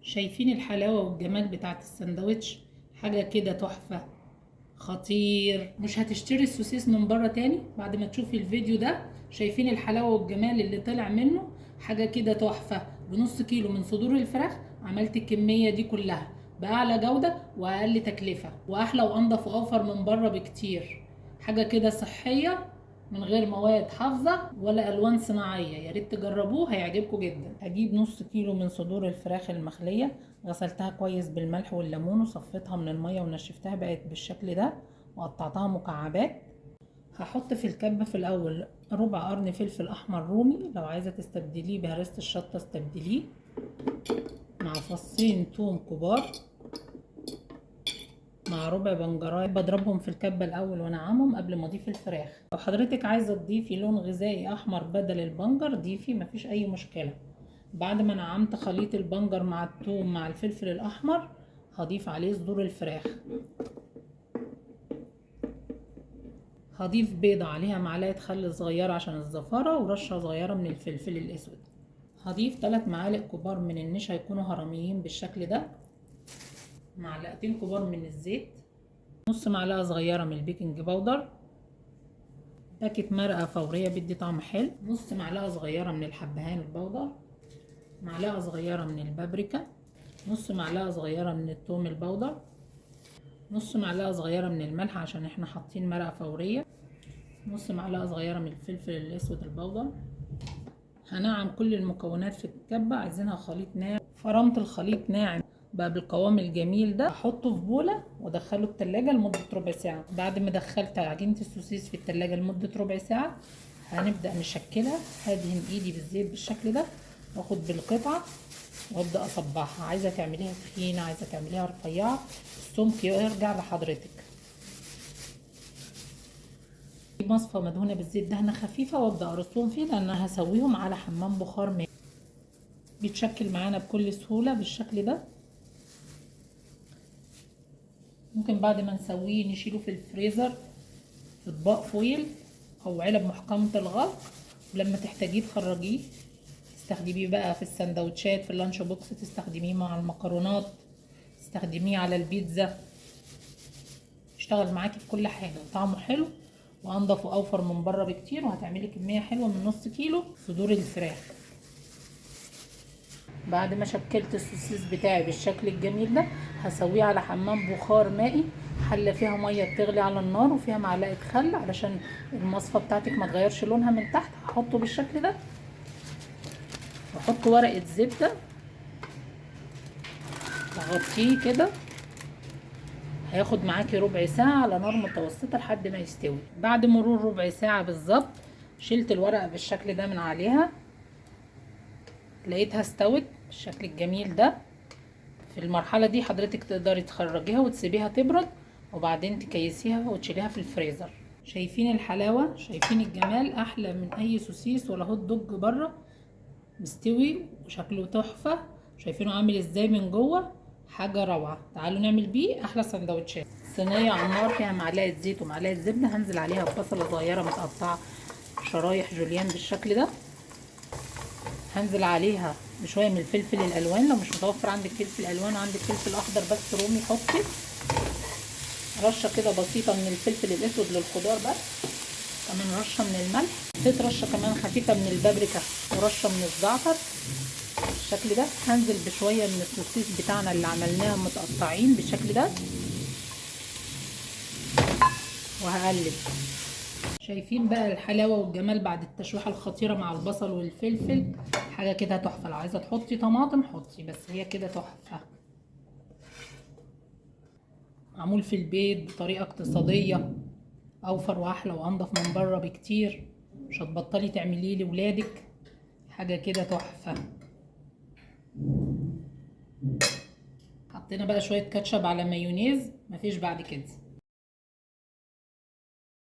شايفين الحلاوة والجمال بتاعت السندوتش؟ حاجة كده تحفة خطير. مش هتشتري السوسيس من بره تاني بعد ما تشوفي الفيديو ده. شايفين الحلاوة والجمال اللي طلع منه؟ حاجة كده تحفة. بنص كيلو من صدور الفراخ عملت الكمية دي كلها بأعلى جودة وأقل تكلفة، وأحلى وأنضف وأوفر من بره بكتير. حاجة كده صحية من غير مواد حافظة ولا ألوان صناعية. يا ريت تجربوه هيعجبكم جدا. هجيب نص كيلو من صدور الفراخ المخلية، غسلتها كويس بالملح والليمون وصفيتها من المية ونشفتها، بقت بالشكل ده، وقطعتها مكعبات. هحط في الكبة في الأول ربع قرن فلفل أحمر رومي، لو عايزة تستبدليه بهرسة الشطة استبدليه، مع فصين توم كبار، مع ربع بنجرايه. بضربهم في الكبة الأول وانعمهم قبل ما أضيف الفراخ. لو حضرتك عايزة تضيفي لون غذائي أحمر بدل البنجر ضيفي، مفيش أي مشكلة. بعد ما نعمت خليط البنجر مع التوم مع الفلفل الأحمر هضيف عليه صدور الفراخ. هضيف بيضة عليها معلقة خل صغيرة عشان الزفارة، ورشة صغيرة من الفلفل الأسود. هضيف 3 معالق كبار من النشا يكونوا هرميين بالشكل ده، معلقتين كبار من الزيت، نص معلقة صغيرة من ال baking powder، باكت مرقة فورية بيدي طعم حلو، نص معلقة صغيرة من الحبهان ال powder، معلقة صغيرة من البابريكا، نص معلقة صغيرة من الثوم ال powder، نص معلقة صغيرة من الملح عشان احنا حاطين مرقة فورية، نص معلقة صغيرة من الفلفل الأسود ال powder. هنعم كل المكونات في الكبة، عايزينها خليط ناعم. فرمت الخليط ناعم بقى بالقوام الجميل ده. هحطه في بولة وادخله التلاجة لمدة ربع ساعة. بعد ما دخلت عجينة السوسيس في التلاجة لمدة ربع ساعة هنبدأ نشكلها. هدهن ايدي بالزيت بالشكل ده، واخد بالقطعة وابدأ اصبعها. عايزة تعمليها تخينة، عايزة تعمليها رفيعة، السمك يرجع لحضرتك. مصفى مدهونة بالزيت دهنة خفيفة وابدأ ارصهم فيه، لان انا هسويهم على حمام بخار مائي. بيتشكل معانا بكل سهولة بالشكل ده. ممكن بعد ما نسويه نشيله في الفريزر في اطباق فويل او علب محكمة الغلق، ولما تحتاجيه تخرجيه تستخدميه بقى في السندوتشات، في ال lunch box، تستخدميه مع المكرونات، تستخدميه على البيتزا. يشتغل معاكي في كل حاجة، وطعمه حلو وانضف واوفر من بره بكتير. وهتعملي كمية حلوة من نص كيلو صدور الفراخ. بعد ما شكلت السوسيس بتاعي بالشكل الجميل ده هسويه على حمام بخار مائي، حله فيها مية بتغلي على النار وفيها معلقه خل علشان المصفى بتاعتك ما تغيرش لونها من تحت. هحطه بالشكل ده، واحط ورقة زبدة واغطيه كده. هياخد معاكي ربع ساعة على نار متوسطه لحد ما يستوي. بعد مرور ربع ساعة بالظبط شلت الورقة بالشكل ده من عليها، لقيتها استوت بالشكل الجميل ده. في المرحلة دي حضرتك تقدري تخرجيها وتسيبيها تبرد، وبعدين تكيسيها وتشيليها في الفريزر. شايفين الحلاوة؟ شايفين الجمال؟ احلى من اي سوسيس ولا hot dog بره. مستوي وشكله تحفة، شايفينه عامل ازاي من جوه؟ حاجة روعة. تعالوا نعمل بيه احلى سندوتشات. صينية على النار فيها معلقة زيت ومعلقة زبدة، هنزل عليها ببصلة صغيرة متقطعة شرايح جوليان بالشكل ده. هنزل عليها بشوية من الفلفل الالوان، لو مش متوفر عندك فلفل الوان وعندك فلفل اخضر بس رومي حطي رشه كده بسيطة من الفلفل الاسود للخضار بس، كمان رشه من الملح، حطيت رشه كمان خفيفة من البابريكا ورشه من الزعتر بالشكل ده. هنزل بشوية من السوسيس بتاعنا اللي عملناه متقطعين بالشكل ده وهقلب. شايفين بقى الحلاوة والجمال بعد التشويحه الخطيرة مع البصل والفلفل؟ حاجة كده تحفة. لو عايزه تحطي طماطم حطي، بس هي كده تحفة. معمول في البيت بطريقة اقتصادية، اوفر واحلى وانضف من بره بكتير. مش هتبطلي تعمليه لولادك، حاجة كده تحفة. حطينا بقى شوية كاتشب على مايونيز، مفيش بعد كده.